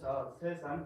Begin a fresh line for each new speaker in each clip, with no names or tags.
Соат 3 ҳам.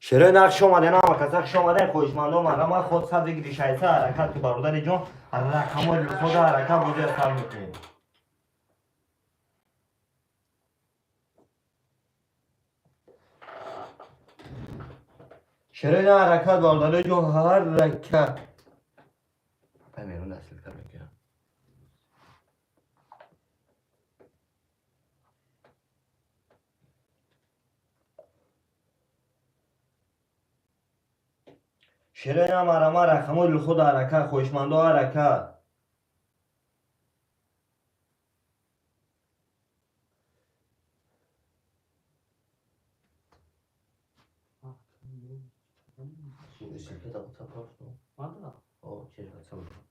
Шерои нар хуш омаден, ҳама каса хуш омаден, хоҳишмандо, марҳамат, ход сад бигири шайса ҳаракат ки, бародари ҷон, рақамои лутфода ҳаракат, бозия сар мекунем. Шерои на ҳаракат, бародари ҷон, ҳаракат. Пай мерон ссылка мекунам. Шерои на, марҳамат, рақамои лутфода ҳаракат, хоҳишмандо, ҳаракат. Через WhatsApp.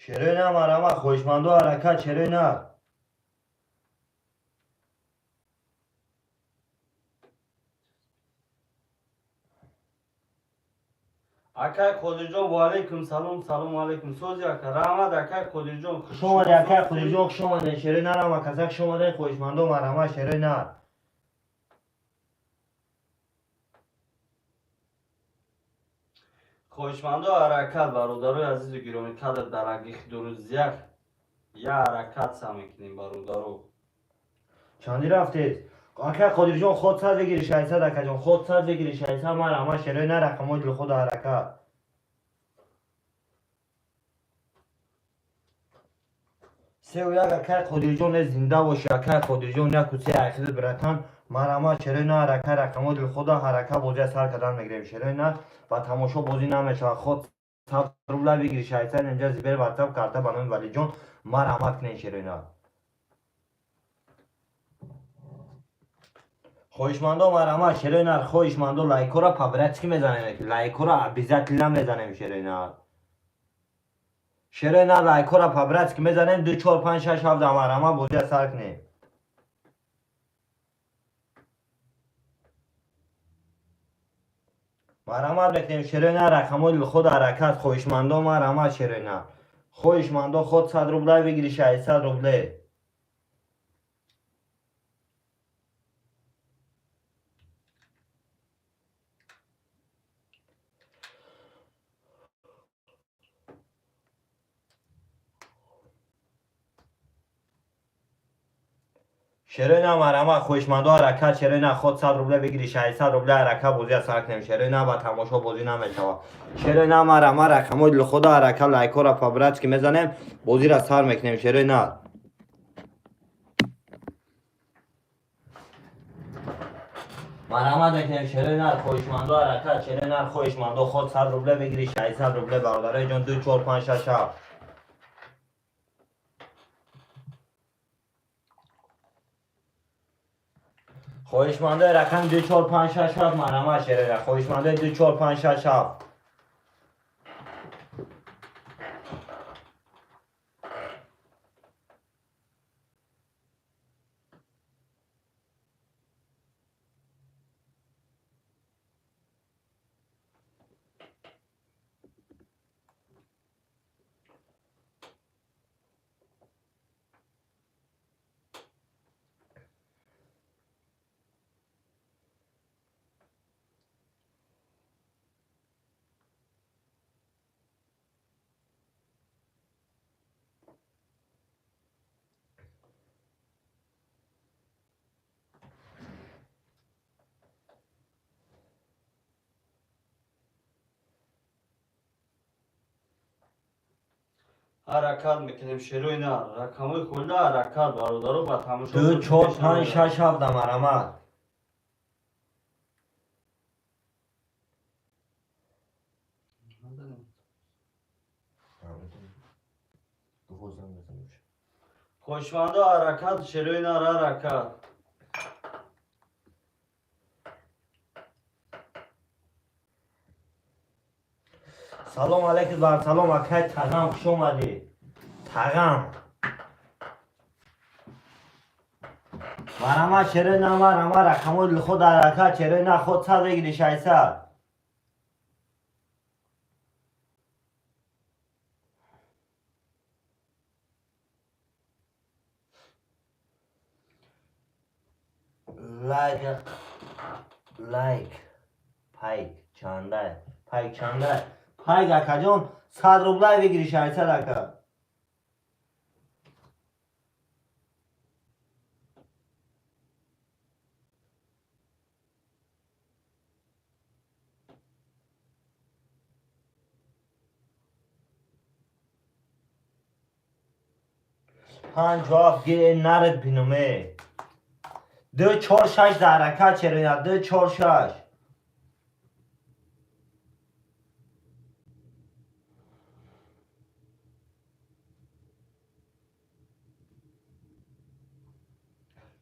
Шерои на, марҳамат, хоҳишмандо, ҳаракат, шерои на.
Акай Қодирҷон, ваалайкум салом, салому алайкум. Сози, ака, раҳмат, акай Қодирҷон.
Хуш омадед, акай Қодирҷон, хуш омадед. Шерои нар, ҳама каса хуш омадед, хоҳишмандо, марҳамат, шерои нар.
Хоҳишмандо, ҳаракат, бародарои азизу гиромӣ, қадр дарагих дурӯзяк я ҳаракат са мекунем, бародаро.
Чандӣ рафтед, акай Қодирҷон? Ход сад бигири 600, акаҷон, ход сад бигири 600, марҳамат, шерои нар, рақамои дилхода ҳаракат. Сеу як, акай Қодирҷон, не зинда бошӣ, акай Қодирҷон, яку се айхиди, братан, марҳамат, шерои на, ҳаракат, рақамои дилхода ҳаракат, бозия сар кардан мегирем. Шерои на, ба тамошо бозӣ намешавад. Ход 100 рубла бигири 600, инҷа зибер, ватсап, карта ба номи Валиҷон, марҳамат кунед, шерои на. Хоҳишмандо, марҳамат, шерои нар, хоҳишмандо, лайкора по-братски мезанем, лайкора обязательно мезанем, шерои нар. Шерои нар, лайкора по-братски мезанем, ду, чор, панҷ, шаш, ҳафт, марҳамат, бозия сар кунем. Марҳамат мекунем, шерои нар, рақамои дилхода ҳаракат, хоҳишмандо, марҳамат, шерои нар. Хоҳишмандо, ход 100 рубла бигири 600 рубле. Шерои на, марҳамат, хоҳишмандо, ҳаракат, шерои на, ход 100 рубле бигири 600 рубле, ҳаракат, бозия сар кунем. Шерои на, ба тамошо бозӣ намешавад. Шерои на, марҳамат, рақамои дилхода ҳаракат, лайкора по-братски мезанем, бозиро сар мекунем, шерои на. Марҳамат мекунем, шерои нар, хоҳишмандо, ҳаракат, шерои нар, хоҳишмандо, ход 100 рубле бигири 600 рубле, бародарои ҷон, ду, чор, панҷ, шаш, ҳафт. Хоҳишмандои рақами ду, чор, панҷ, шаш, ҳафт, марҳамат, шерои нар. Хоҳишмандои ду, чор, панҷ, шаш, ҳафт.
Ҳаракат мекунем, шерои нар, рақамои холда ҳаракат, бародаро, ба тамошо.
Ду, чор, панҷ, шаш, ҳафт, марҳамат.
Хоҳишмандо, ҳаракат, шерои нар, ҳаракат.
Салом алейкум, бар салом, акай Тағам, хуш омадӣ, Тағам. Марама шерои на, марама рақамои дилхо дар ҳаракат, шерои на ход 100 бигири 600. Лайк, лайк, пайк чандай, пайк чандай, пайк акаҷон 100 рублай бигири 600 ака. Панҷ ҳафт ге наред биноме. 2 4 6 дар ҳаракат чероя 2 4 6.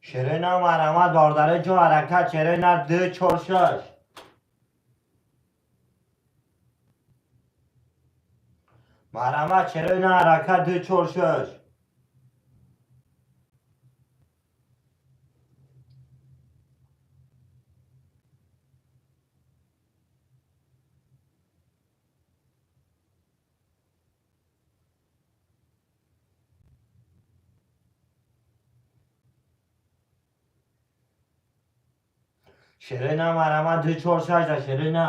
Шерои на марҳамат бародари ҷон ҳаракат шерои на 2 4 6. Марҳамат шерои на ҳаракат 2 4 6. Шерои на марҳамат 2 4 6 да шерои на.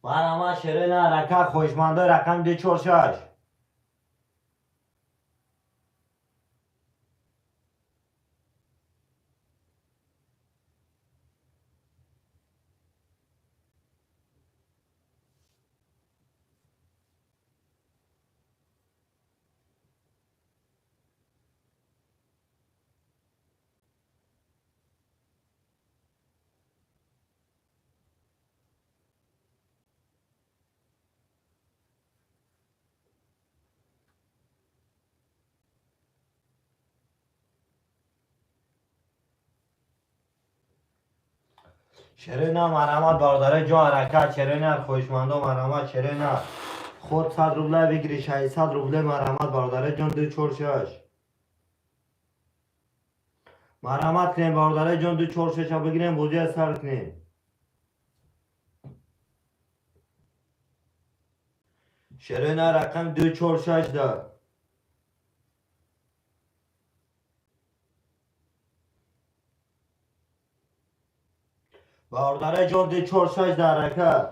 Марҳамат шерои на ҳаракат хоҳишмандои рақами 2 4 6. Шерои на марҳамат бародари ҷон ҳаракат шерои на хоҳишмандо марҳамат шерои на ход 100 рубля бигири 600 рубля марҳамат бародари ҷон 2 4 6. Марҳамат кунем бародари ҷон 2 4 6 бигирем бозия сар кунем. Шерои на рақам 2 4 6 да. Бародари ҷон 2 4 6 дар ҳаракат.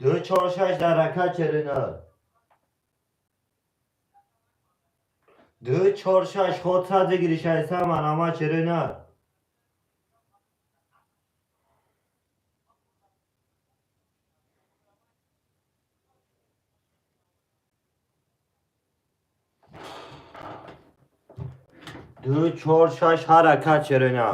2 4 6 дар ҳаракат шерои на. 2 4 6 ход 100 бигири 600 марҳамат шерои на. 2 4 6 ҳаракат шерои на.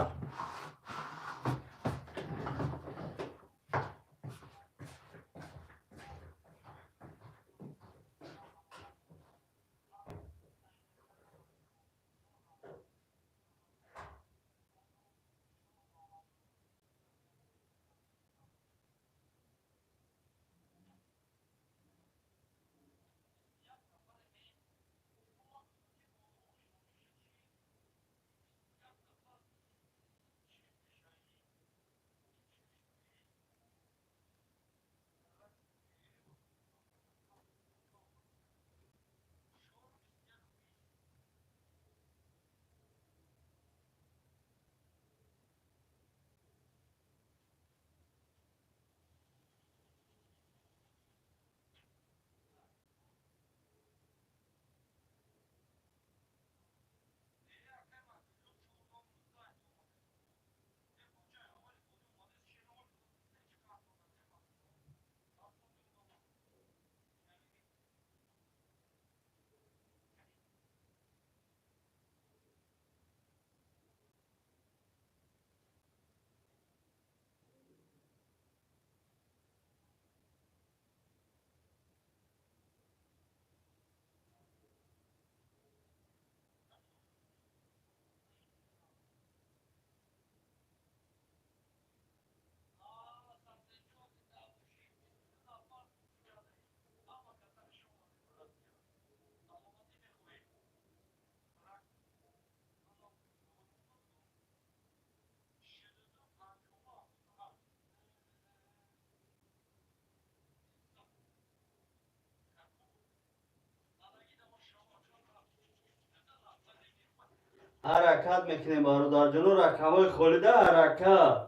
Ҳаракат мекунем бародарҷоно, рақамҳои холида ҳаракат.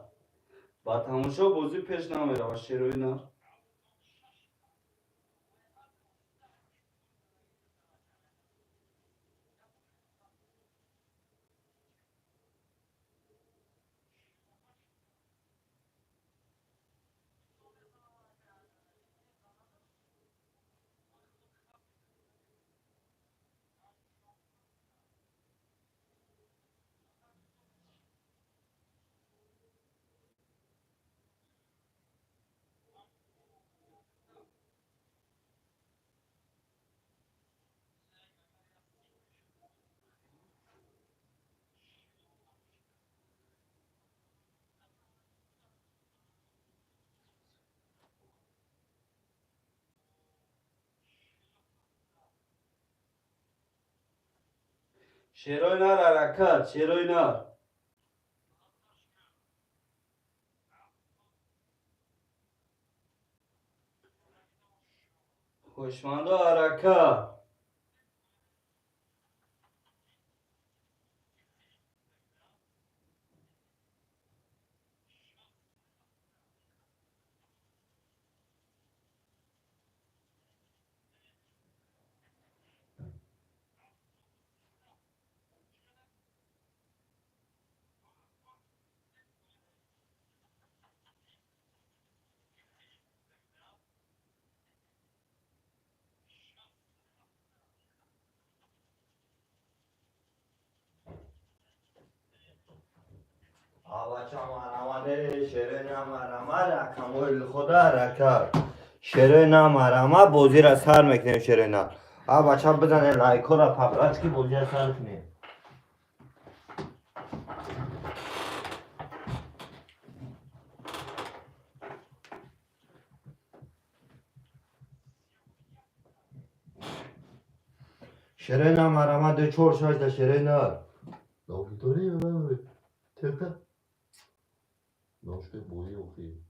Ба тамошо бозӣ пеш намерава шерои нар. Шерои нар ҳаракат, шерои нар. Хушмандо ҳаракат.
Шерои марама бозиро сар мекунем шерои нар. А бача бизане лайкора пабрачки бозиро сар кунем. Шерои нар марама 2 4 6 да шерои нар.
ناشته بوی اخی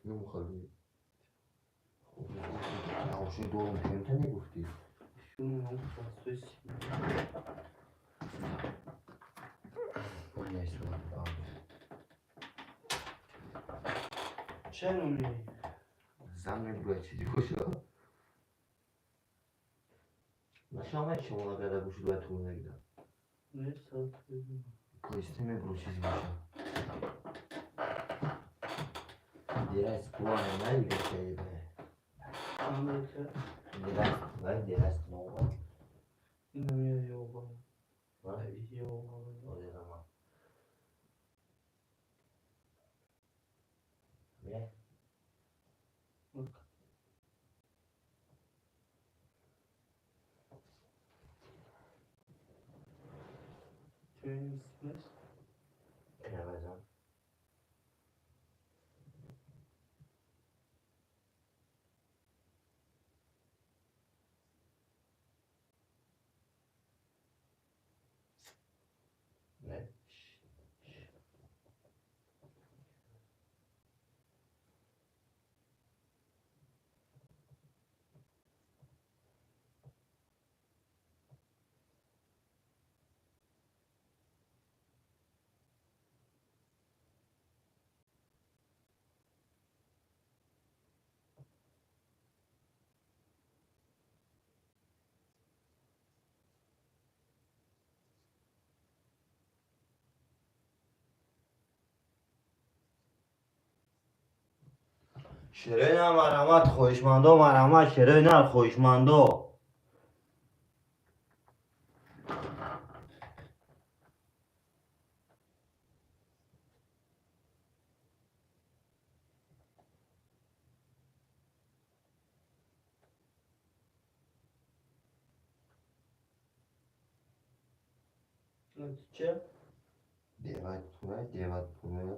اینو مخالفی
ناشته دوم کمتر نگفتی
چه نومی؟
زن نمیگوید چیزی باشه نشامه شما نگرده گوشی باید تو نگیدم پایسته میبرو چیزی باشه Direkt kulağına ne şey be. Direkt ben direkt ne oldu?
Ne yok.
Var.
Yok.
O zaman. Ne?
Bak.
Kırmızı. Ne? Шерои нар марҳамат, хоҳишмандо марҳамат, шерои нар хоҳишмандо.
Чё?
Девать пура, девать пура.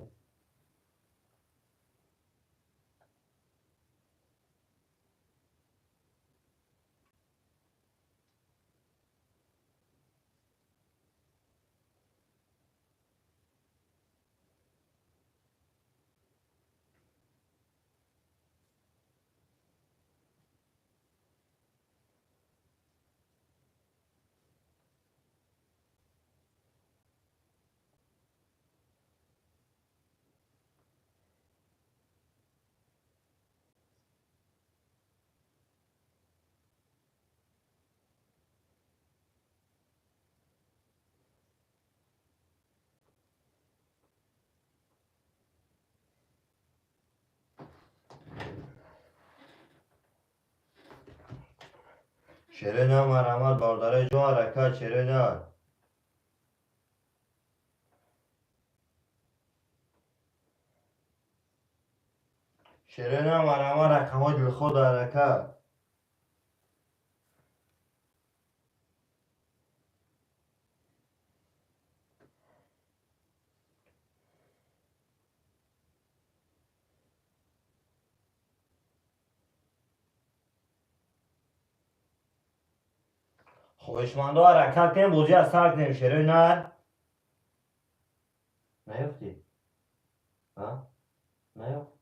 Шерои нар, марҳамат, бародарои ҷон, ҳаракат, шерои нар. Шерои нар, марҳамат, рақамҳои дилхоҳ, ҳаракат. Хоҳишмандо, ҳаракат кунем, бозиа сар кунем, шерои нар. Наёфтӣ? А? Наёфт?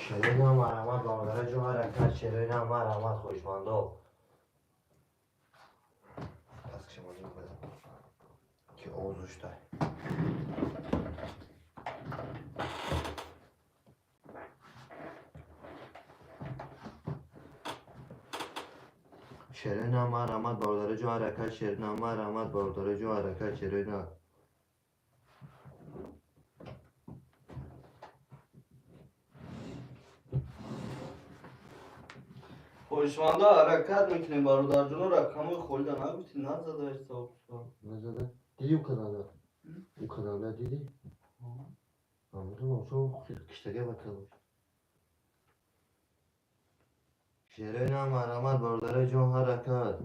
Шерои нар, марҳамат, бародарои ҷон, ҳаракат, шерои нар, марҳамат, хоҳишмандо. Пас кишамонӣ бизан, ки овозуштай. Шерои нар, марҳамат, бародарои ҷон, ҳаракат, шерои нар, марҳамат, бародарои ҷон, ҳаракат, шерои нар.
Хоҳишмандо, ҳаракат мекунем, бародарҷоно, рақамҳои холида нагуфтӣ, назада ҳисоб.
Назада. Диди у каналда? У каналда диди? Амудум ошо киштага бакалош.
Шерои нар, марҳамат, бародарои ҷон, ҳаракат.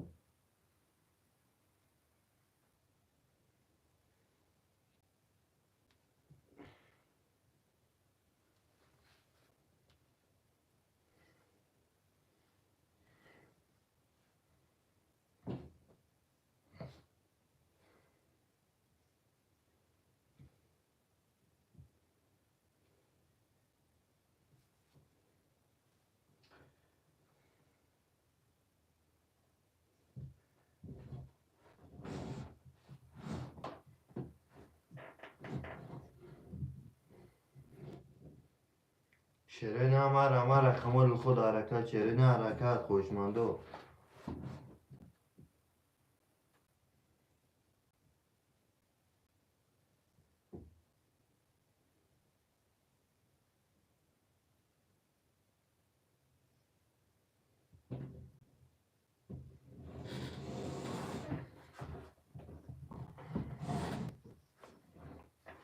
Шерои нар, марҳамат, рақамҳои дилхоҳ, ҳаракат, шерои нар, ҳаракат, хоҳишмандо.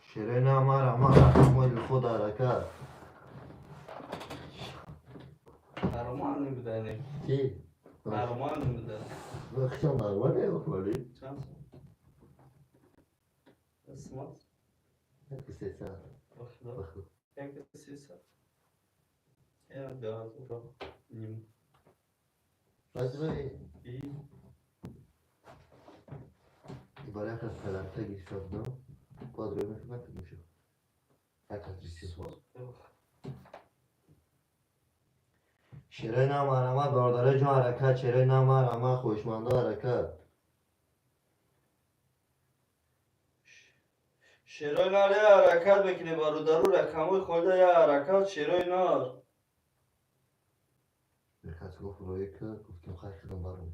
Шерои нар, марҳамат, рақамҳои дилхоҳ, ҳаракат.
Нормально буда не?
Ки?
Нормально буда.
Хичам нормально вали.
Чанд сол? Смат?
Як сесад.
Бахда. Як сесад. Я да, ним.
Баъзе
И
барои як аз падарта гирифта будам. Бояд рӯй мекунад мешуд. Як аз рисиҳо.
Шерои нар, марҳамат, бародарои ҷон, ҳаракат, шерои нар, марҳамат, хоҳишмандо, ҳаракат.
Шерои нар, я ҳаракат мекунем, бародару, рақамҳои холида, я ҳаракат, шерои нар.
Кас гуфт рӯй кард, гуфтем хай хидам баром.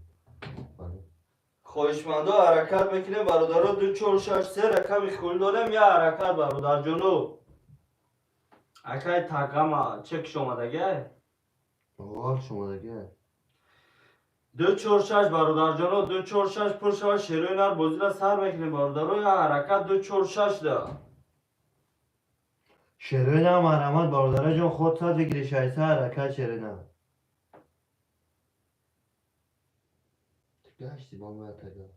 Хоҳишмандо, ҳаракат мекунем, бародаро, 2 4 6 3 рақами холи дорем, я ҳаракат, бародарҷоно. Акай тагама чекш омадагай?
Оғоз шумодагай.
2 4 6, бародарҷоно, 2 4 6 пур шава, шерои нар, бозира сар мекунем, бародаро, я ҳаракат, 2 4 6 да.
Шерои нар, марҳамат, бародарои ҷон, худ сад бигири шайса, ҳаракат, шерои нар.
Гашти бо моя тага.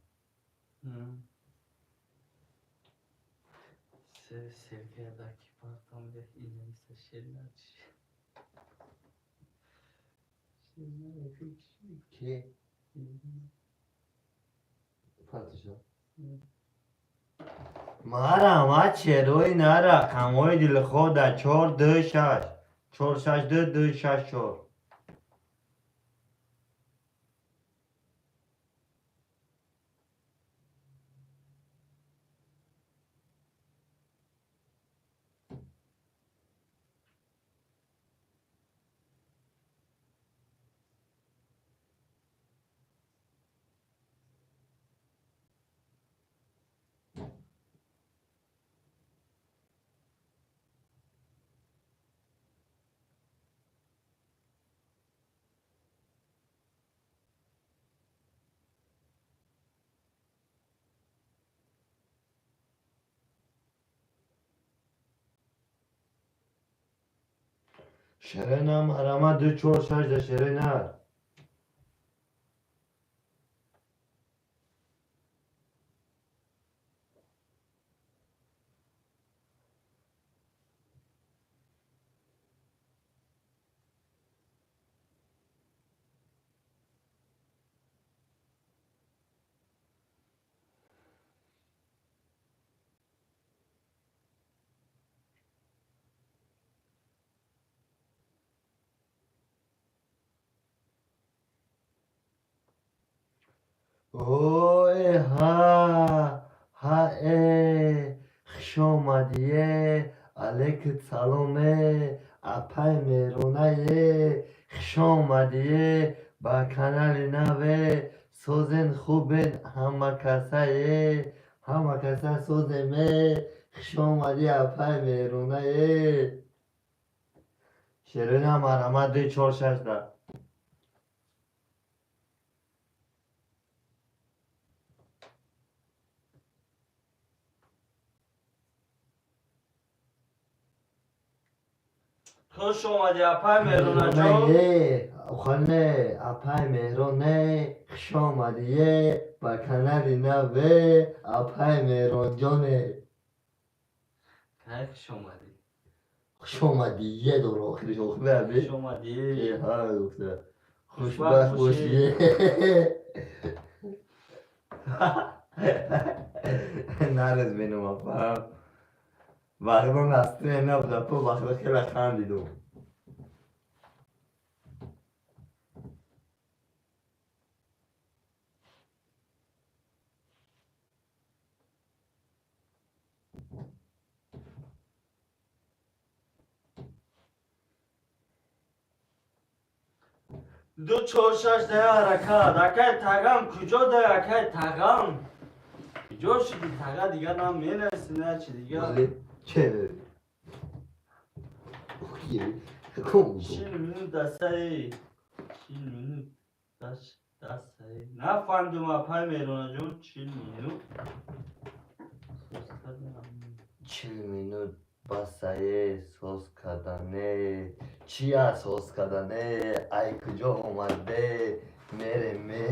Сергей даки партам де инамиса шернар. Шернар
Ки? Партиша.
Марҳамат, шерои нар, рақамҳои дилхоҳ да 4 2 6 4 6 2 2 6 4. Шерена марама 2 4 6 да шерена. Ой, ха, ха, э, хуш омадие, алейкум саломе, апай Меҳронае, хуш омадие ба канали наве, созен хубен ҳама касае, ҳама каса соземе, хуш омадӣ апай Меҳронае. Шерина марама 2 4 6 да.
Хуш омадӣ апай Меҳронаҷон.
Хане апай Меҳроне, хуш омадие ба канали наве, апай Меҳронҷоне.
Кай хуш омадӣ?
Хуш омадие дора охириш охир аби.
Хуш омадӣ.
Ҳа гуфта. Хушбахт бошӣ. Нарез бинум апа. Вақто настроение набуд апа, вақто хеле хандидум.
Ду чор шаш дая ҳаракат. Акай тагам куҷо дая, акай тагам? Куҷо шуди тага, дигар нам менависи, на чи дигар.
Че?
40 минут дастаи. 40 минут дастаи. Нафаҳмидум апай Меҳронаҷон, 40 минут.
40 минут басае соз кардане. Чия соз кардане? Ай куҷо омаде? Мереме,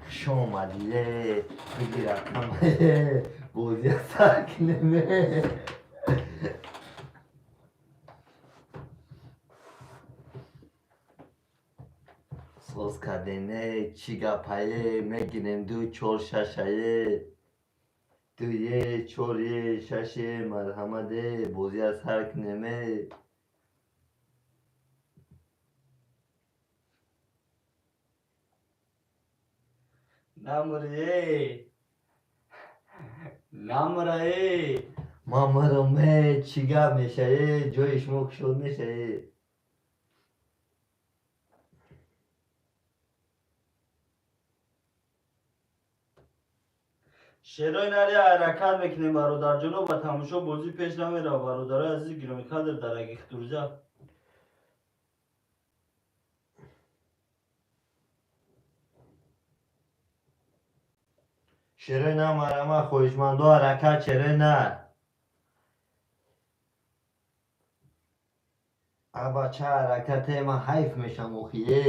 хуш омадие, бигира камае, бозия сар кинеме. Соз кардене, чӣ гапае, мегирем 2 4 6-ае. 2 4 6 марҳамаде, бозия сар кинеме.
Намрае. Намрае.
Мамараме, чӣ гап мешае, ҷои шумо кушод мешае.
Шерои нари ҳаракат мекунем бародарҷоно, ба тамошо бозӣ пеш намерава бародарои азизи гиромиқадр дараги худурҷа.
Шерои на марама хоҳишмандо ҳаракат, шерои на. Аба ча ҳаракате, ман ҳайф мешам охие.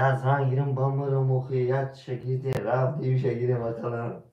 Я занг гирам бамарам охи, як шагирде рафт, дим шагирде масалан.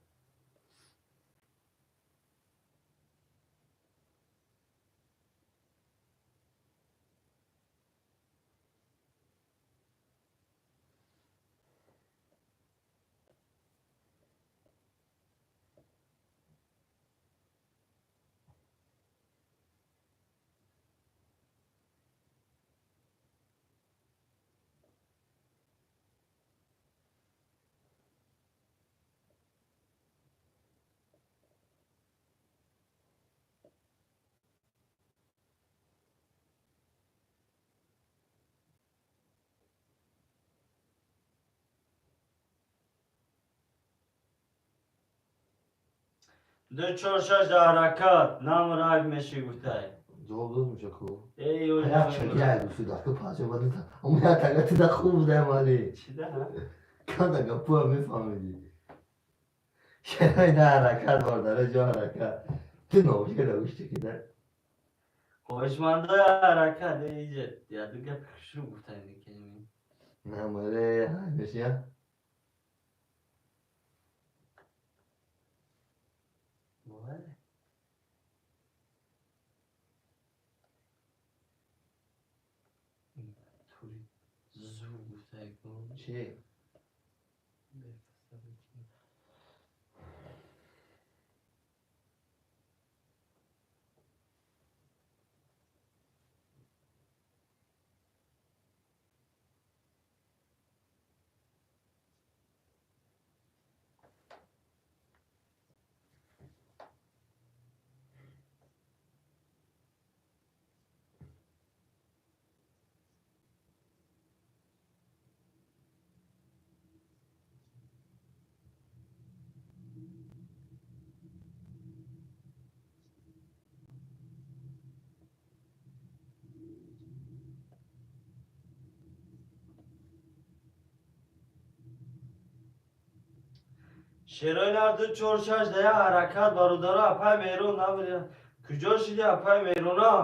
Ду чор шаш да ҳаракат, нам райб меши гуфтай.
Ҷавоб дод мушаку.
Эй, ой,
Як шагирд гуфти дака паша бади. Ама я тага ти да хуб буда мали.
Чӣ да?
Канда гапуа мефаҳмиди. Шерои на ҳаракат бардара ҷо ҳаракат. Ту номушка да гӯшти кида.
Хоҳишмандои ҳаракат иҷа яду гапи хушрӯ гуфтанӣ кеми.
Намаре, мешия?
Бовар? Тури зур гуфтаи кун.
Чӣ?
Шерои нар 2 4 6 дая ҳаракат бародаро апай Меҳрон набуд. Куҷо шиди апай Меҳрона?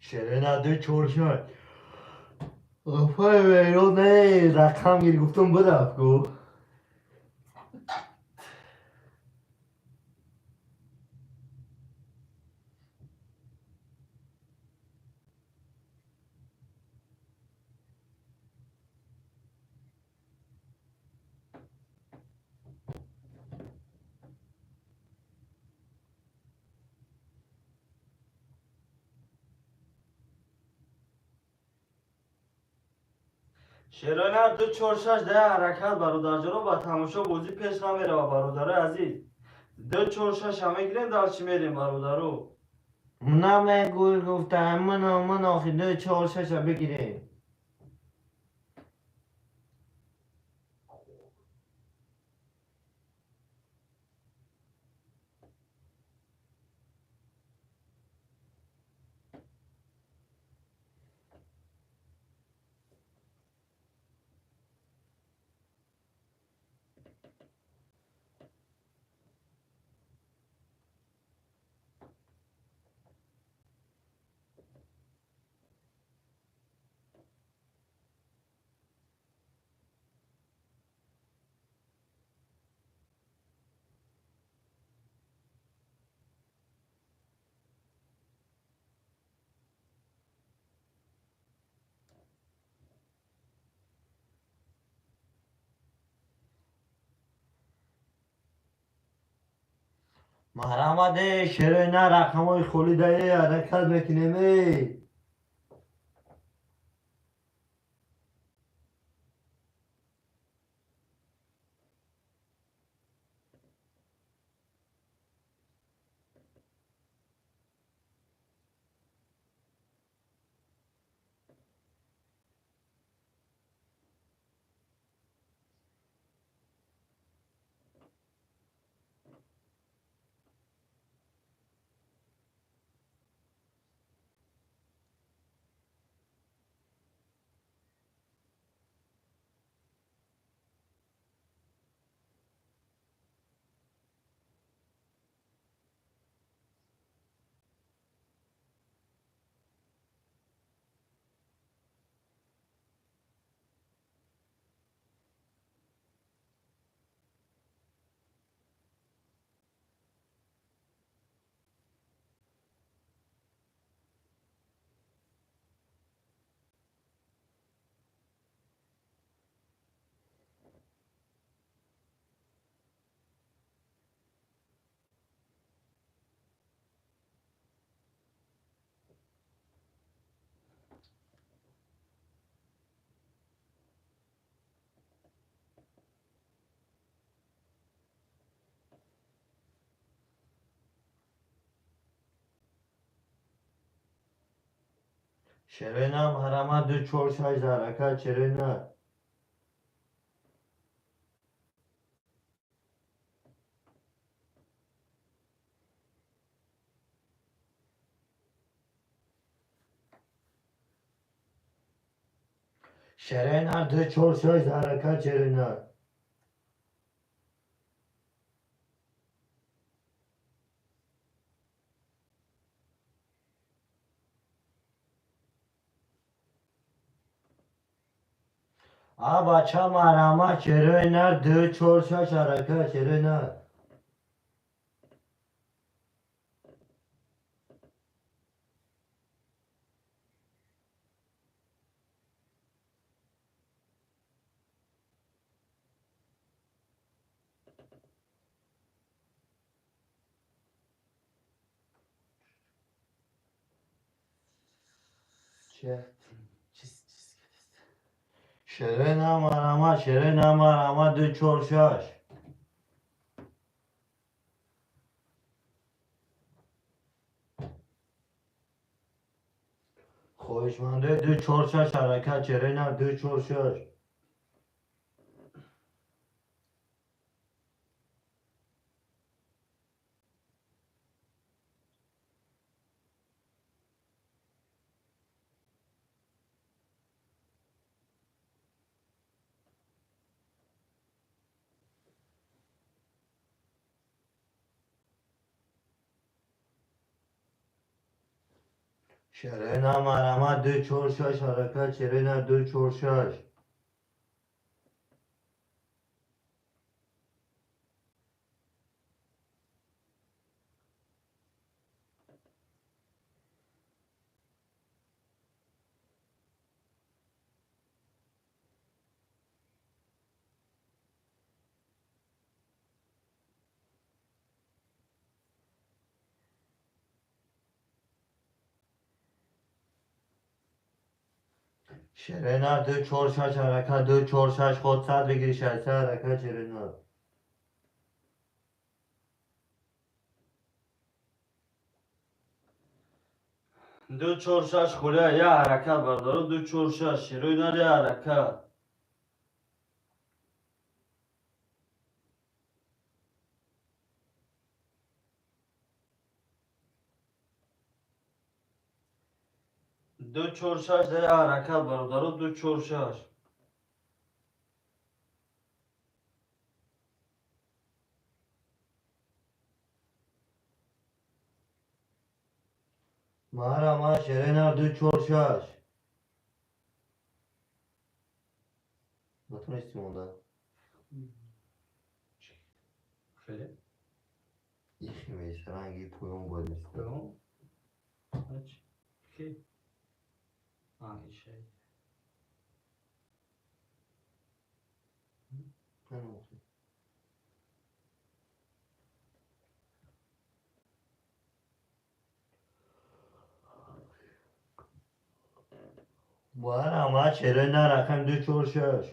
Шерена 2 4 6. Апай Меҳрон не, рақам гир гуфтум бирафт гу.
Шерои нар 2 4 6 дая ҳаракат бародарҷоно ба тамошо бозӣ пеш намерава бародарои азиз. 2 4 6 ҳа мегирем дар чӣ мерем бародаро?
Намегӯй гуфтам ман охи 2 4 6 ҳа бигирем.
Маҳрамаде шерои на рақамҳои холӣ дае ҳаракат мекунем эй. Шерои на маҳрамат 2 4 6 ҳаракат шерои на. Шерои нар, ду, чор, шаш, ҳаракат, шерои нар. А бача, марама, шерои нар, ду, чор, шаш, ҳаракат, шерои нар. Че?
Чиз чиз.
Шерои нар, марама, шерои нар, марама, ду, чор, шаш. Хоҳишмандои ду, чор, шаш, ҳаракат, шерои нар, ду, чор, шаш. Шерои нар, марама, ду, чор, шаш, ҳаракат, шерои нар, ду, чор, шаш. Шерои нар, ду, чор, шаш, ҳаракат, ду, чор, шаш, ход сад бигири, шашса, ҳаракат, шерои нар.
Ду, чор, шаш хулия, я ҳаракат, бародаро, ду, чор, шаш, шерои нар, я ҳаракат. Ду, чор, шаш, я ҳаракат, бародаро, ду, чор, шаш.
Марама, шерои нар, ду, чор, шаш. Натонисти монда.
Хеле.
Ихи меиста, ранги поён бояд меиста.
Ки? А, ишай.
Нанохи. Марама, шерои нар, рақам ду, чор, шаш.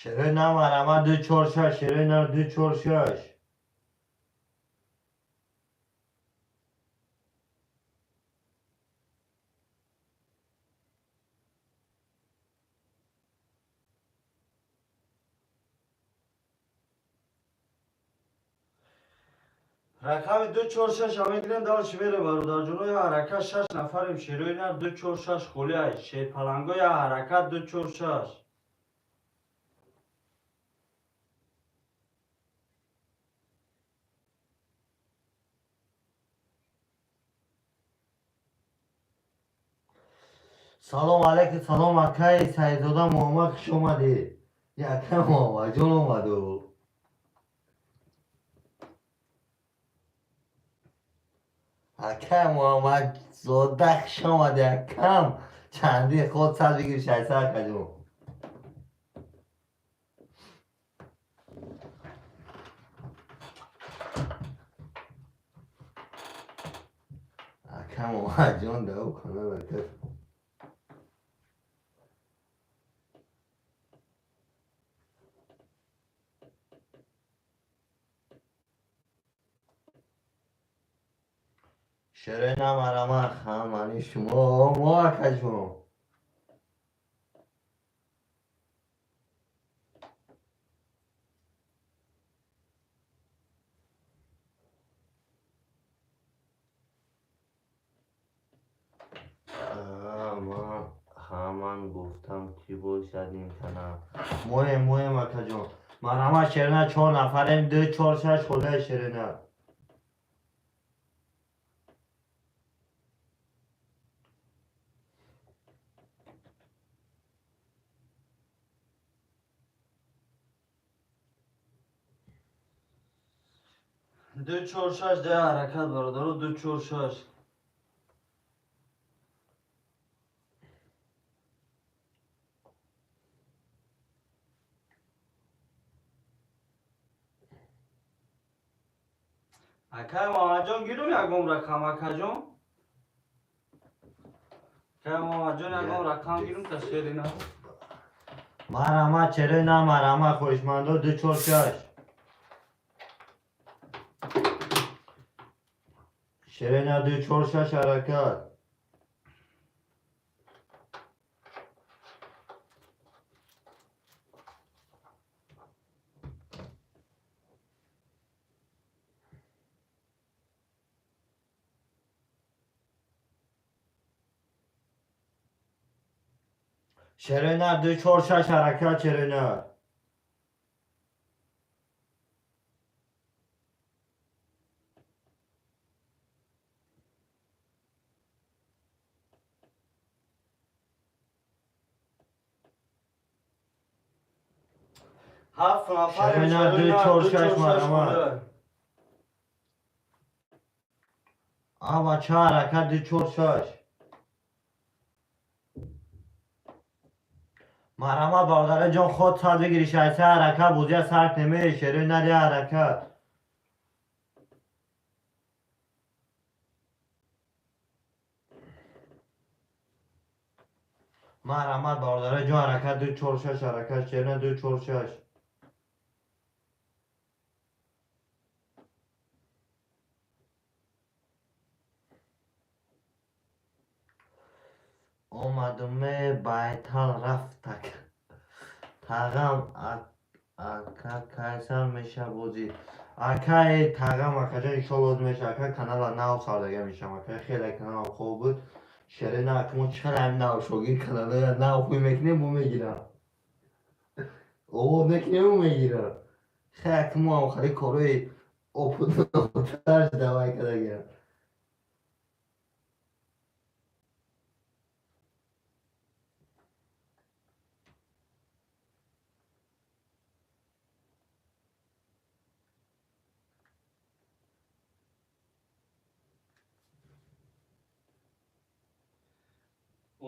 Шерои нар, марама, ду, чор, шаш, шерои нар, ду, чор, шаш.
Рақами ду, чор, шаш мегирем, дальше мерем, бародарҷоно, я ҳаракат, шаш нафарем, шерои нар, ду, чор, шаш холия, шерпаланго, я ҳаракат, ду, чор, шаш.
Салом алейкум, салом, акаи Саидзода Муҳаммад, хуш омадӣ. Яка Муҳаммадҷон омаду. Акай Муҳаммадзода, хуш омадӣ, акам. Чанди ход сад бигир, шашса, акаҷон. Ака Муҳаммадҷон да ӯ канал ака. Шерена марама хамани шумо мо акаҷон. Хаман гуфтам ки бошад ин канал. Моем моем акаҷон. Марама шерена 4 нафарем 2 4 6 холаи шерена.
Ду чор шаш да ҳаракат бародаро 2 4 6. Акай Муҳаммадҷон гирум ягон рақам акаҷон. Акай Муҳаммадҷон ягон рақам гирум та шерина.
Марама черена марама хоҳишмандо 2 4 6. Шерена 2 4 6 ҳаракат. Шерена 2 4 6 ҳаракат шерена.
Ҳафт нафар
Шерена 2 4 6 марама. Ава ча ҳаракат 2 4 6. Марама бародари ҷон худ сад бигири 6 ҳаракат бозия сар кунем шерена ди ҳаракат. Марама бародари ҷон ҳаракат 2 4 6 ҳаракат шерена 2 4 6. Омадуме байтал рафтак. Тағам ака кайсар меша бозӣ. Акаи тағам акаҷон иншоллоҳ меша. Ака канала нав сардага мешам. Ака хеле каналам хуб буд. Шерена акмо чӣ қадар нав шогир каналая нав хуй мекунем бу мегирам. Овоз мекунем бу мегирам. Хе акмо ам хали корои опутар давай кардагиам.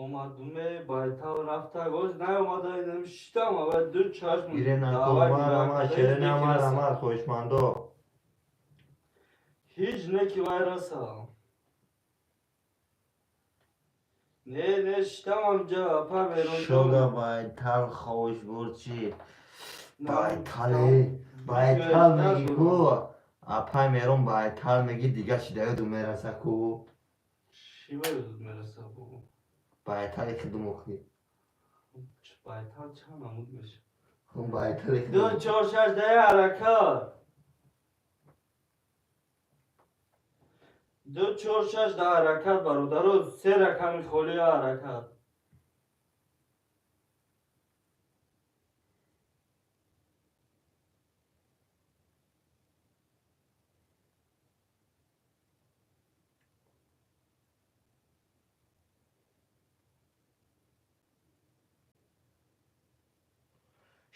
Омадуме байтал рафта гоз наомада инам шитам ава ду чашм
Ирена марама шерена марама хоҳишмандо.
Ҳеҷ неки вай раса. Не не шитам амҷа апа берун.
Шода байтал хоҳиш бурчи. Байтале байтал меги ку. Апай мерон байтал меги дига шидаёду мераса ку.
Чӣ ба ёдут мераса бу?
Байтали хидмохи.
Байтал чанд намуд меша?
Байтали
2 4 6 да ҳаракат. 2 4 6 да ҳаракат бародаро 3 рақами холии ҳаракат.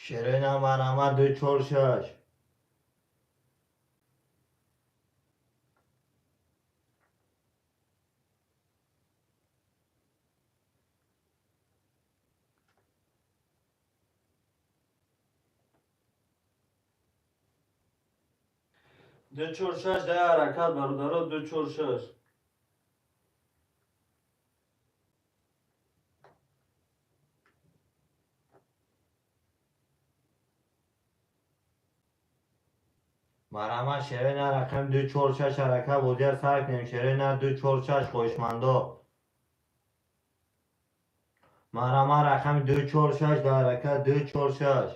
Шерена марама 2 4 6.
2 4 6 да ҳаракат бародаро 2 4 6.
Марама шерои на рақами 246 ҳаракат бозия сар кунем. Шерои на 246 хоҳишмандо. Марама рақами 246 дар ҳаракат 246.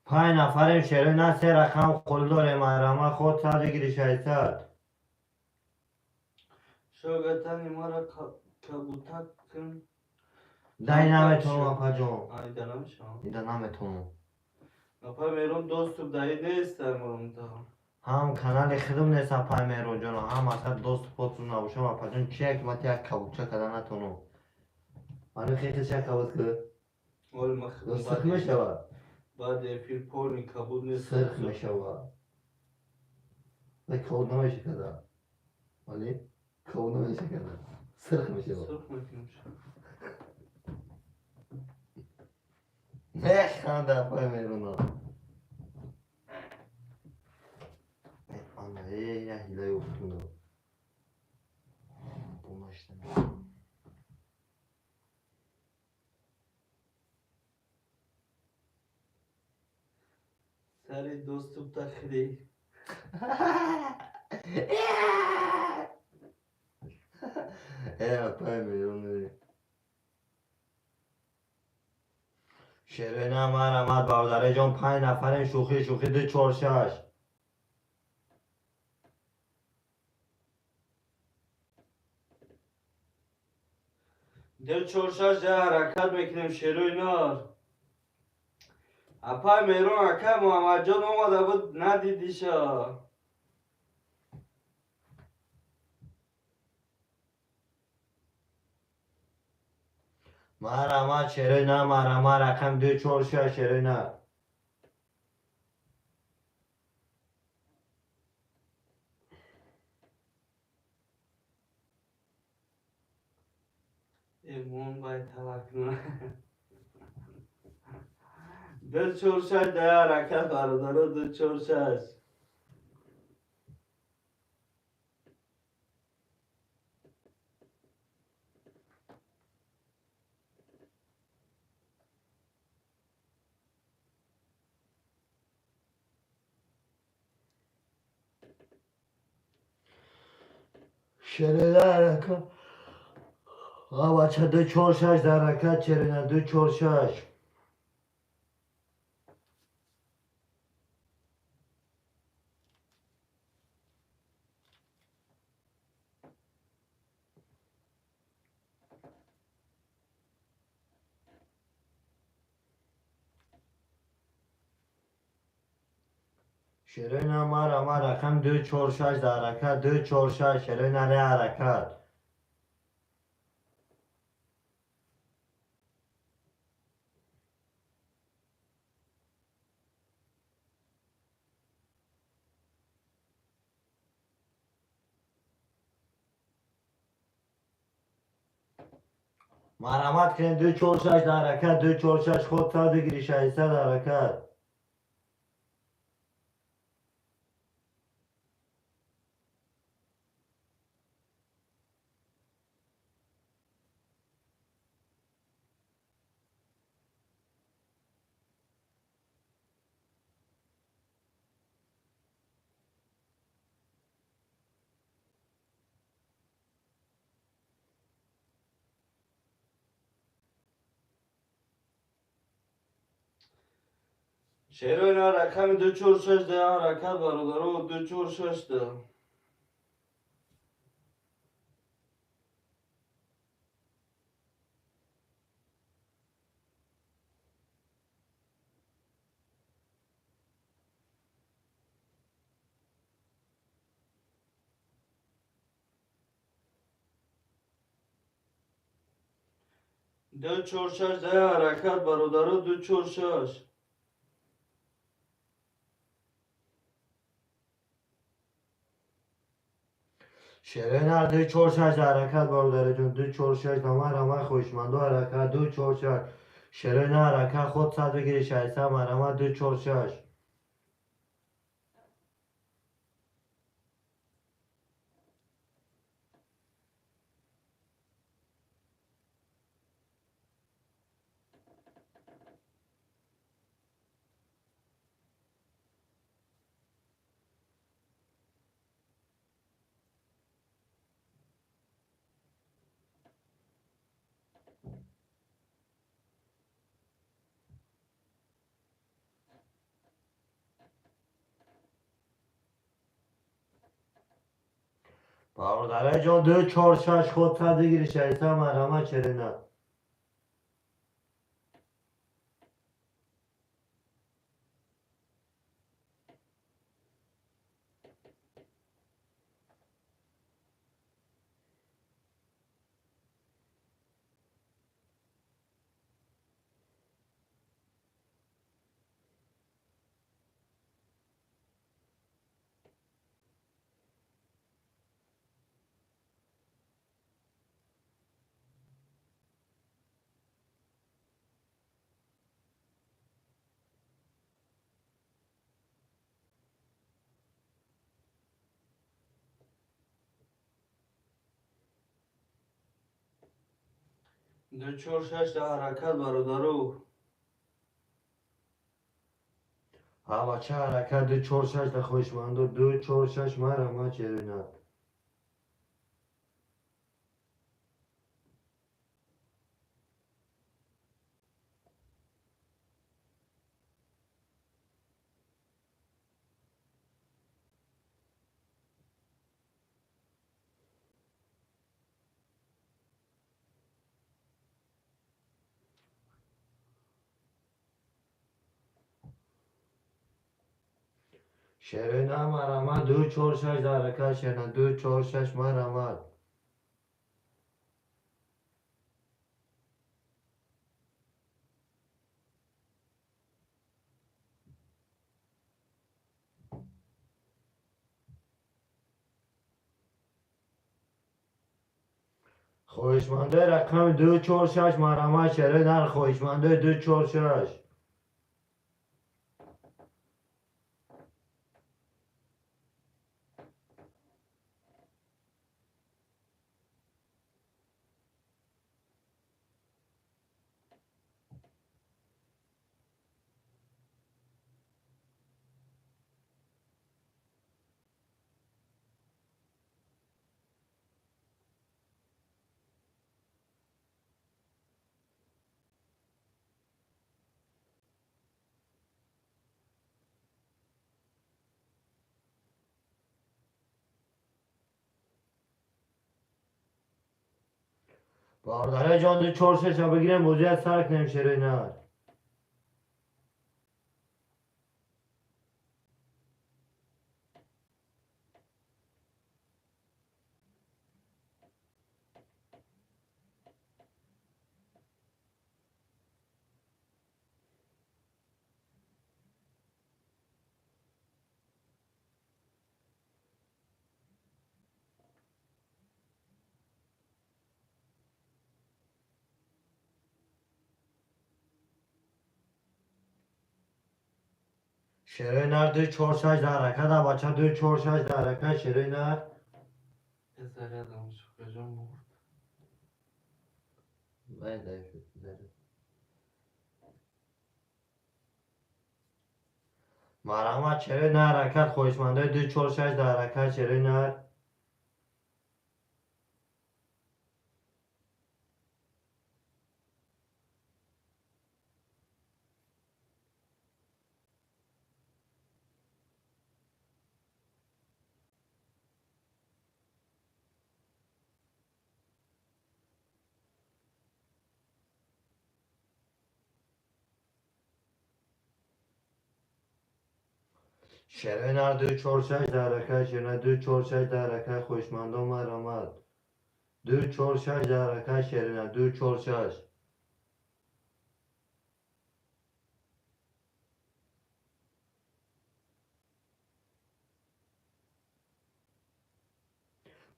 5 нафарем шерои на се рақам холӣ дорем. Марама ход 100 бигири 600.
Шогатани мара кабутак кун.
Дай наметонам апаҷон.
Айда намешавам.
Ида наметонам.
Апай Меҳрон доступ даи нест амрунта.
Ҳам канали хидм нест апай Меҳронҷон, ҳам асар доступ потсун набошам апаҷон. Чи як мат як кабутча када натонам. Мани хехис як кабут ки.
Оли ма хидм.
Сирх мешавад.
Баъд эфир полни кабут нест.
Сирх мешавад. Ва кабут намеша када. Вале кабут намеша када. Сирх мешавад.
Сирх мекунем.
Механда апай Меҳрона. Ана я ҳила ёфтум. Бунашта.
Сари доступ тахри.
Апай Меҳрона. Шерина марамат бародараҷон 5 нафарем шӯхӣ шӯхӣ 246.
246 ҳаракат мекунем шерои нар. Апай Меҳрон акай Муҳаммадҷон омада буд надидиша.
Марамат шерои на марама рақам 246 шерои на.
Эмон байталакна. 246 да ҳаракат бародаро 246.
Шерина ҳаракат. Авача 246 дар ҳаракат шерина 246. Шерина марама рақам 246 дар ҳаракат 246 шерина ре ҳаракат. Марамат кунед 246 дар ҳаракат 246 ход 100 бигири 600 ҳаракат.
Шерои на рақами 246 да ҳаракат бародаро 246 да. 246 да ҳаракат бародаро 246.
Шерина 246 ҳаракат бародараҷон 246 марама хоҳишмандо ҳаракат 246. Шерина ҳаракат ход 100 бигири 600 марама 246.
Бародарай ҷон, 2 4 6 ход сад бигири шайса марама черена.
Ду чор шаш да ҳаракат бародару.
Ҳа бача ҳаракат 2 4 6 да хоҳишмандо 2 4 6 марама черена. Шерена марама 2 4 6 да ҳаракат шерена 2 4 6 марама. Хоҳишмандаи рақами 2 4 6 марама шерена хоҳишмандаи 2 4 6. Бародарай ҷон, 2 4 6 бигирем бозия сар кунем шерена. Шерена 2 4 6 да ҳаракат бача 2 4 6 да ҳаракат шерена.
Зарядам шукрҷон бурд.
Вай дай шуд заряд. Марама шерена ҳаракат хоҳишмандаи 2 4 6 да ҳаракат шерена. Шерена 2 4 6 да ҳаракат шерена 2 4 6 да ҳаракат хоҳишмандон марамад. 2 4 6 да ҳаракат шерена 2 4 6.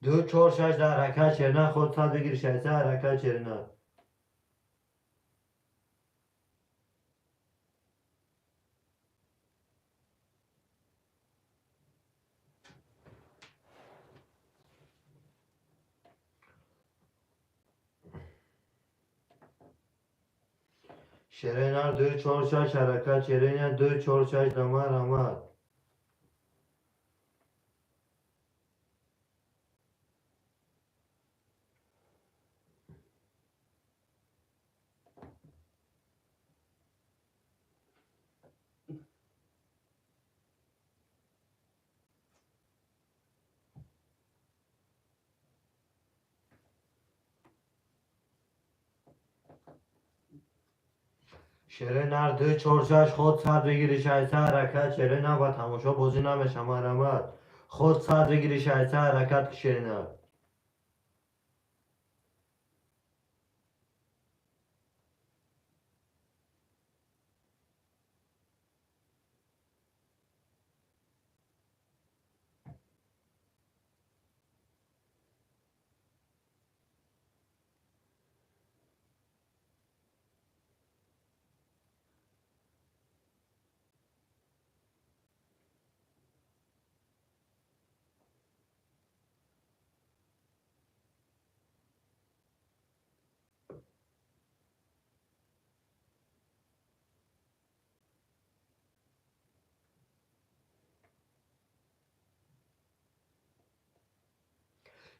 2 4 6 да ҳаракат шерена ход сад бигири шайса ҳаракат шерена. Шерена 2 4 6 ҳаракат шерена 2 4 6 да марамад. Шерои нар 2 4 6 ход сад бигири 6 ҳаракат шерои нар ба тамошо бозӣ намеша марҳамат. Ход сад бигири 6 ҳаракат ки шери нар.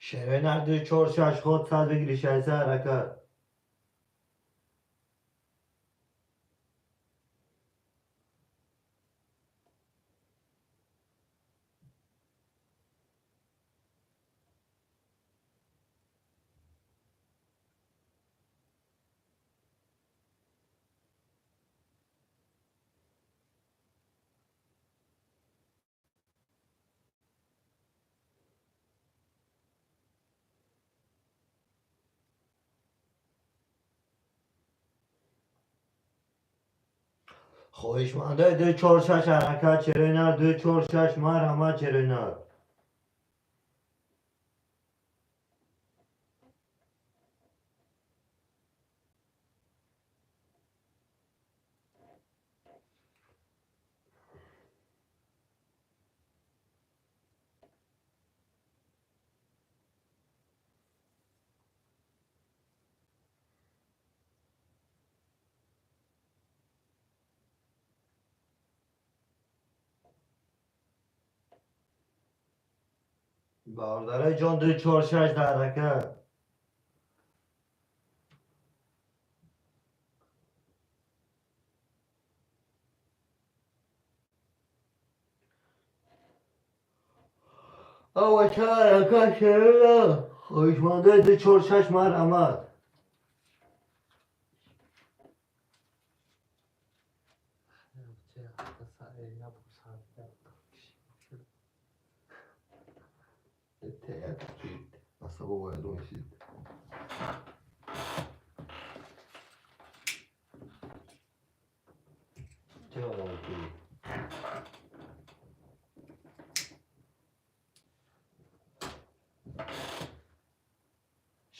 Шерои нар 2 4 6 ход сад бигири 6 ҳаракат. Хоҳишмандаи 2 4 6 ҳаракат шерои нар 2 4 6 марҳамат шерои нар. Бародарои ҷон 2 4 6 дар ҳаракат. Ава ча ҳаракат шерои нар. Хоҳишмандаи 2 4 6 марҳамат.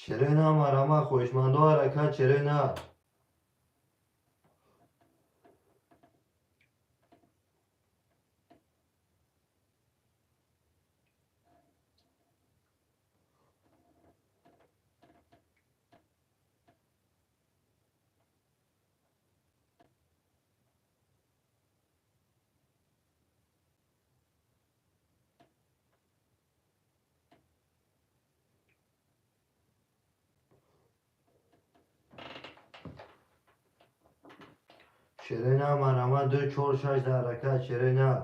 Шерои нар марҳамат хоҳишмандо ҳаракат шерои нар. Шерои нар марҳамат 2 4 6 дар ҳаракат шерои нар.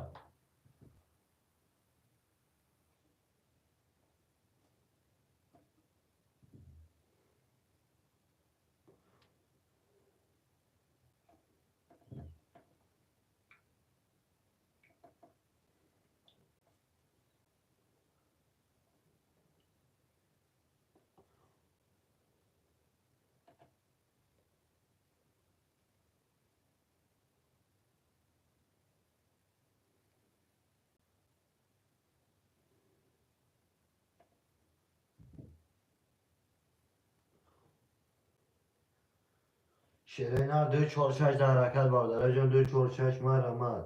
Шерои нар 2 4 6 дар ҳаракат бародарои ҷон 2 4 6 марҳамат.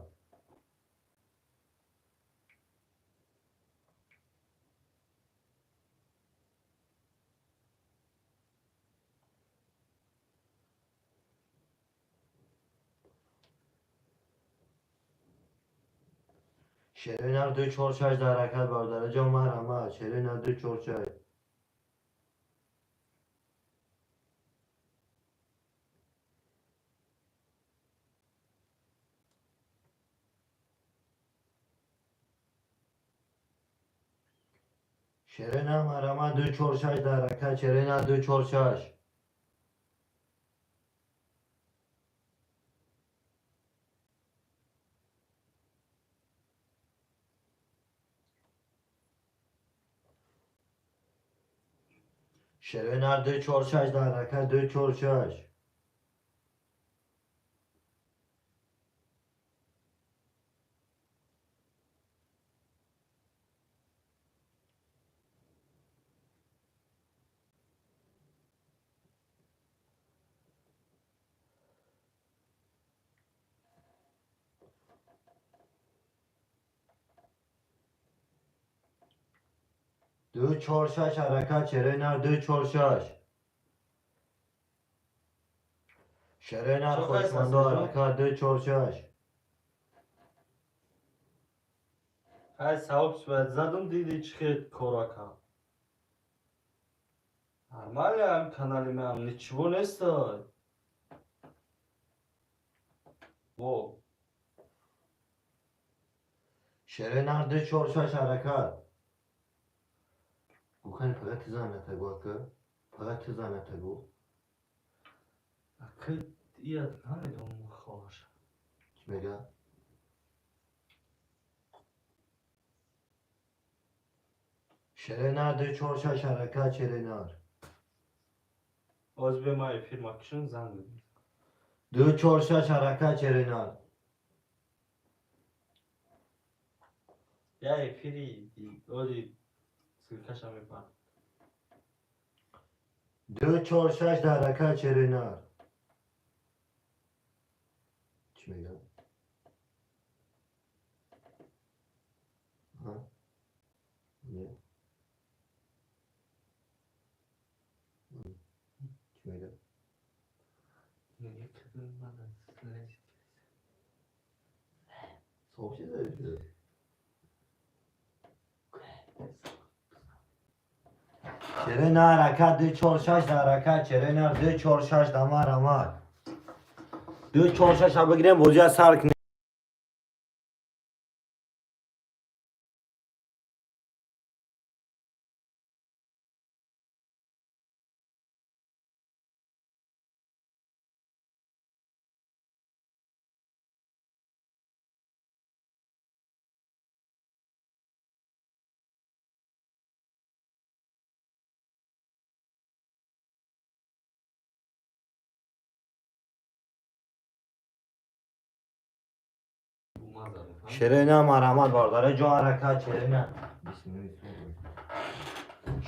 Шерои нар 2 4 6 дар ҳаракат бародарои ҷон марҳамат. Шерои нар 2 4 6. Шерои нар марҳамат 2 4 6 дар ҳаракат шерои нар 2 4 6. Шерои нар 2 4 6 дар ҳаракат 2 4 6. 2 4 6 ҳаракат шерои нар 2 4 6. Шерои нар хоҳишмандо ҳаракат 2 4 6.
Ҳай савоб бояд задум, диди чӣ хел кора кард. Нормально ам канали ман ничего нест. Во.
Шерои нар 2 4 6 ҳаракат. Гухани фақат тиза натагу ака. Фақат тиза натагу.
Ака ия намедонам хоҳаш.
Чӣ мега? Шерои нар 2 4 6 ҳаракат шерои нар.
Оз бе ма эфир макшун занг бизан.
2 4 6 ҳаракат шерои нар.
Я эфири ози ссылкаша мепар.
2 4 6 дар ҳаракат шерои нар. Чӣ мега? Ҳа? Не. Чӣ мега? Сообщение? Шерои нар ҳаракат 2 4 6 дар ҳаракат шерои нар 2 4 6 дамар омад. 2 4 6 бигирем бозия сар кунем. Шерои нар марҳамат бародаре ҷо ҳаракат шерои нар.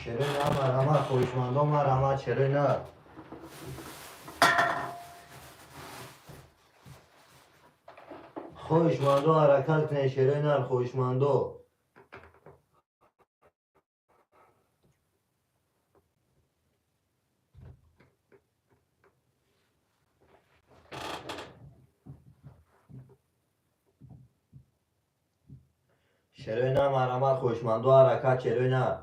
Шерои нар марҳамат хоҳишмандон марҳамат шерои нар. Хоҳишмандо ҳаракат кунед шерои нар хоҳишмандо. Шерои нар марҳамат хоҳишмандо ҳаракат шерои нар.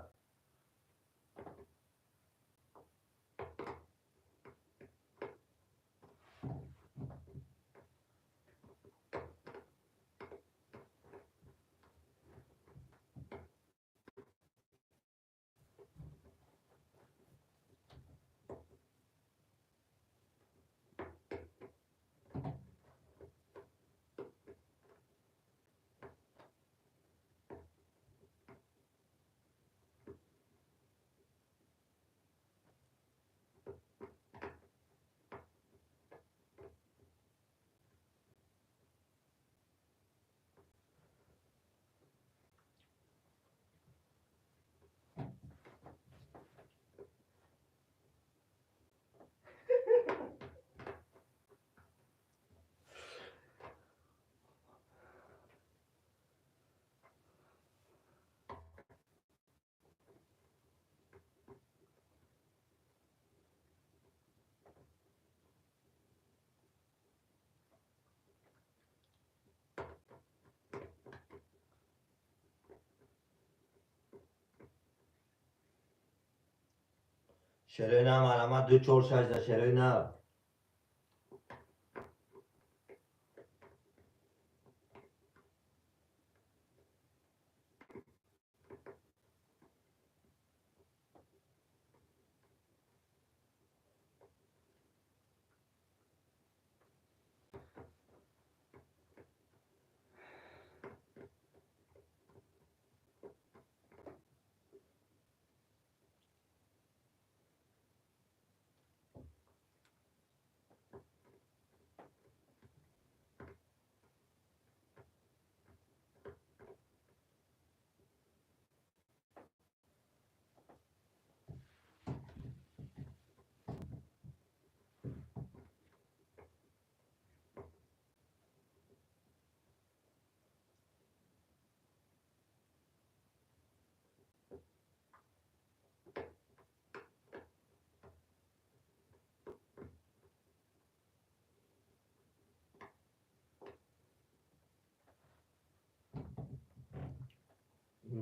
Шерои нар марҳамат 2 4 6 да шерои нар.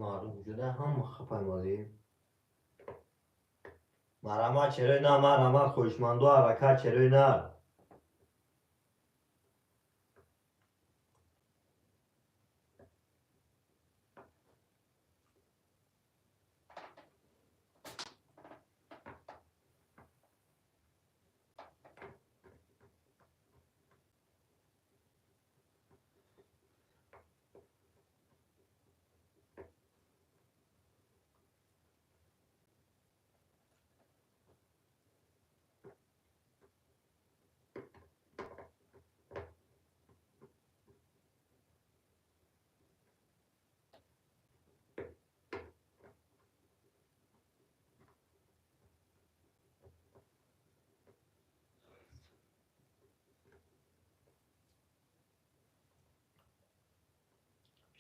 Мардум куҷода ҳама хапаймалӣ. Марҳамат, шерои нар, марҳамат, хоҳишмандо, ҳаракат, шерои нар.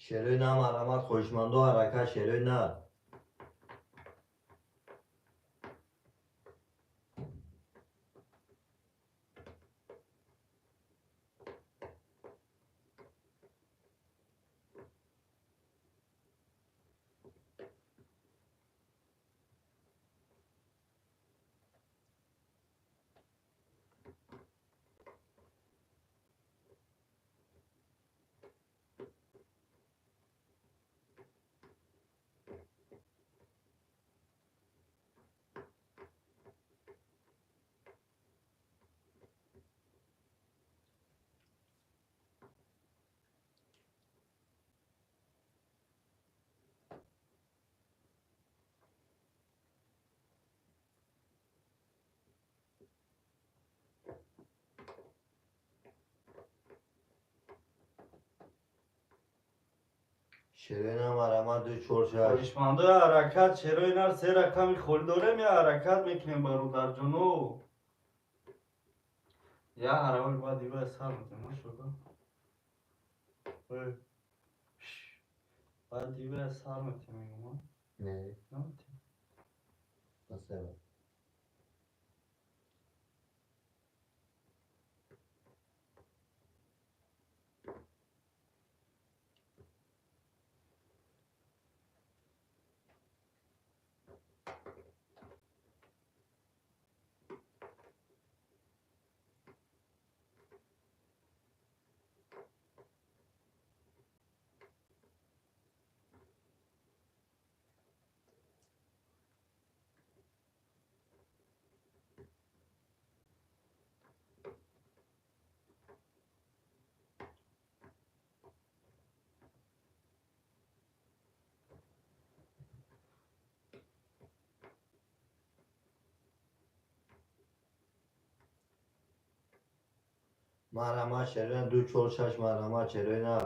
Шерои нар, марҳамат, хоҳишмандо, ҳаракат, шерои нар. Шерои нар, марҳамат, 2 4 6.
Хоҳишмандои ҳаракат, шерои нар, се рақами холӣ дорем, я ҳаракат мекунем, бародарҷоно. Я ҳаравои баъд ива сар мекунем, машода. Баъд ива сар мекунем, мегӯм.
Не.
Наметем.
Спасибо. Марҳамат, шерои нар, 2 4 6, марҳамат, шерои нар.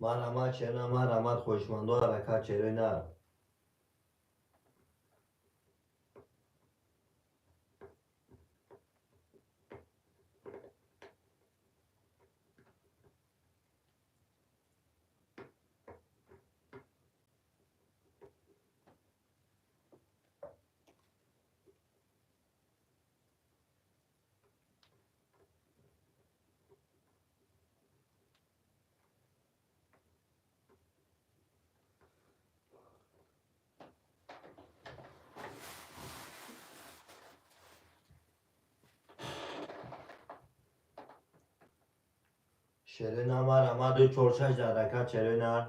Марҳамат, шерои нар, марҳамат, хоҳишмандо, ҳаракат, шерои нар. Шерои нар, марҳамат, 2 4 6 дар ҳаракат, шерои нар.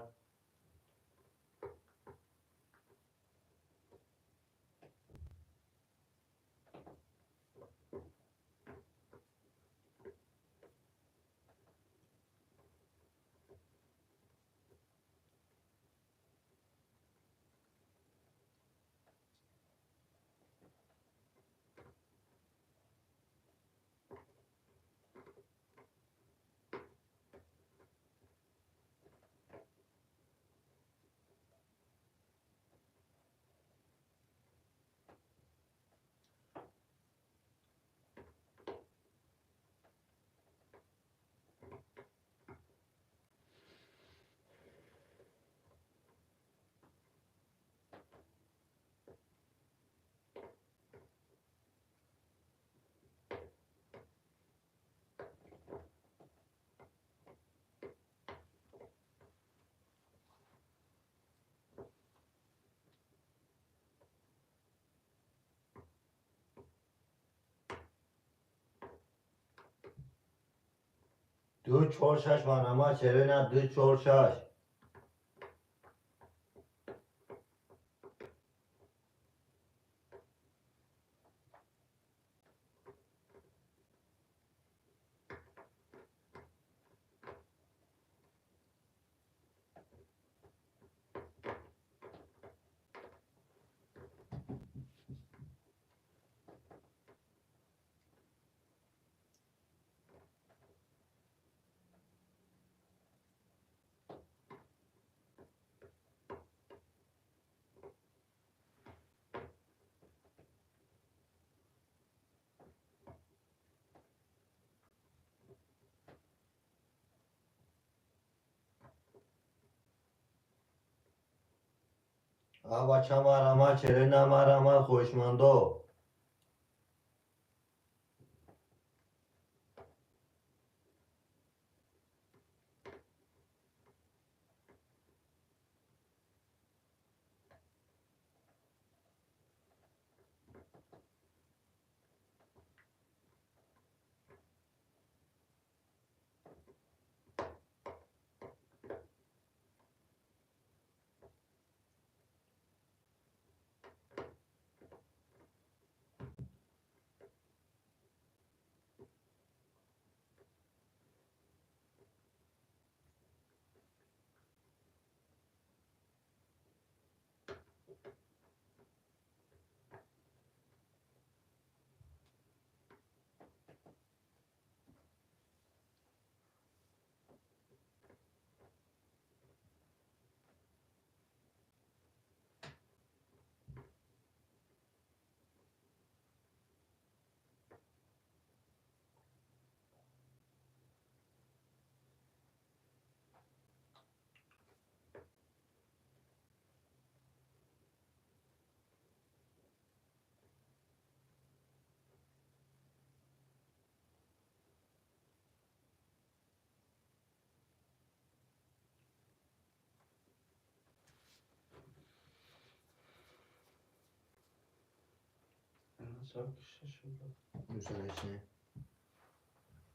2 4 6 марҳамат шерои нар 2 4 6. Бача марҳамат шерои нар марҳамат хоҳишмандо.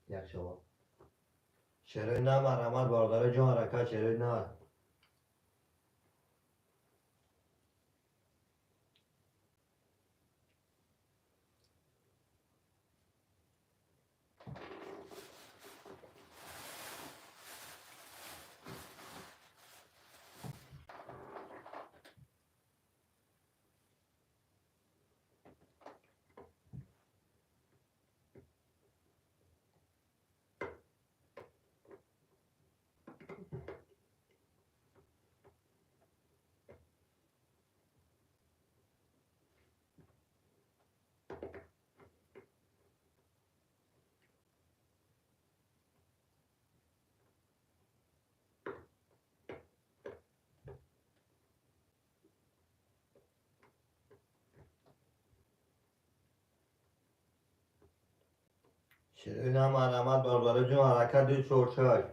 Як шава. Шерои нар марҳамат бародари ҷон ҳаракат шерои нар. Шерои нар марҳамат бародари ҷон ҳаракат 2 4 6.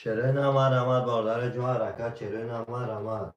Шерои нар, марҳамат, бародари ҷон, ҳаракат, шерои нар, марҳамат.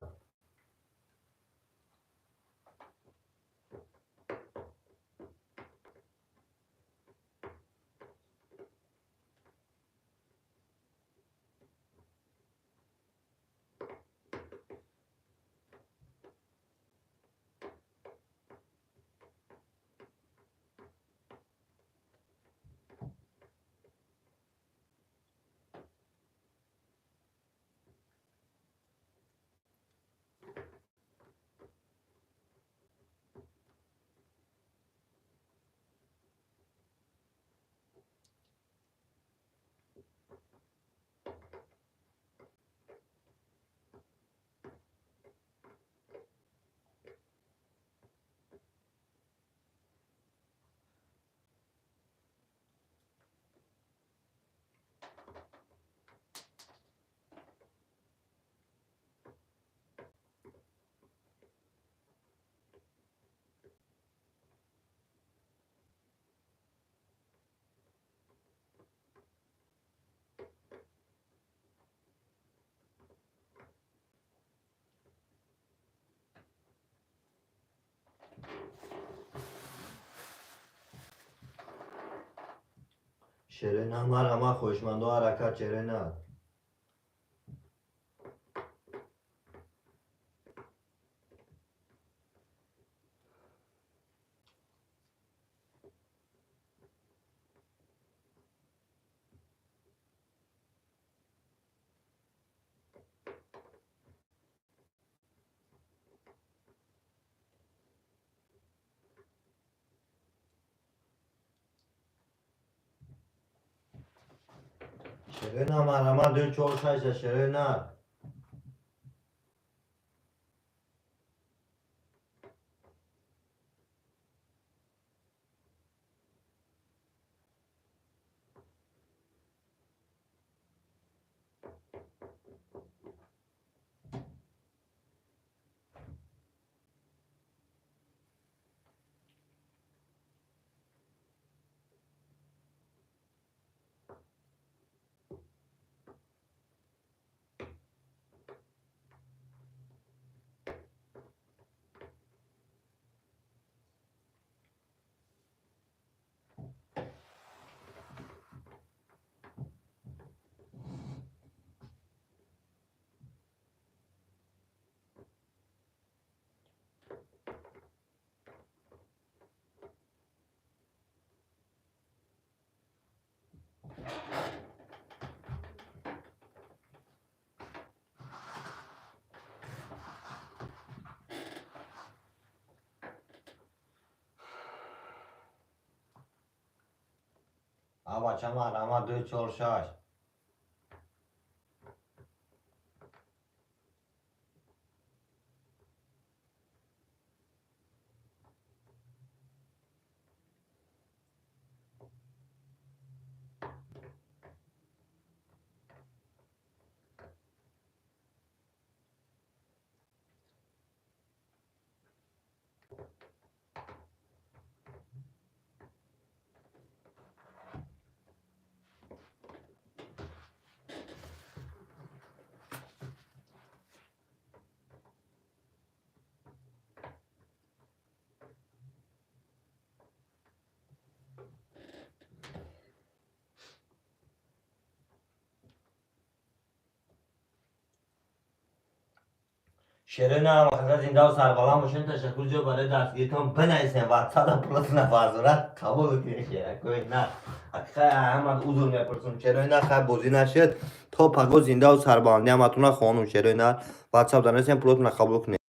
Шерои нар, марҳамат, хоҳишмандо, ҳаракат, шерои нар. Шерои нар, марҳамат, ду чор шаша, шерои нар. А бача, марҳамат, ду чор шаш. Шерои нар, ҳамахата зиндаву сарбаланд бошед. Ташаккур зиёд барои дастгиритон. Бинависем ватсапа, пулатона фарзона қабул кунед, шеракои нар. Ҳақиқат, ҳамат узр мепурсам, шерои нар, хай, бозӣ нашуд. То паго зиндаву сарбаландӣ ҳаматона хонум. Шерои нар, ватсап данасем, пулатона қабул кунед.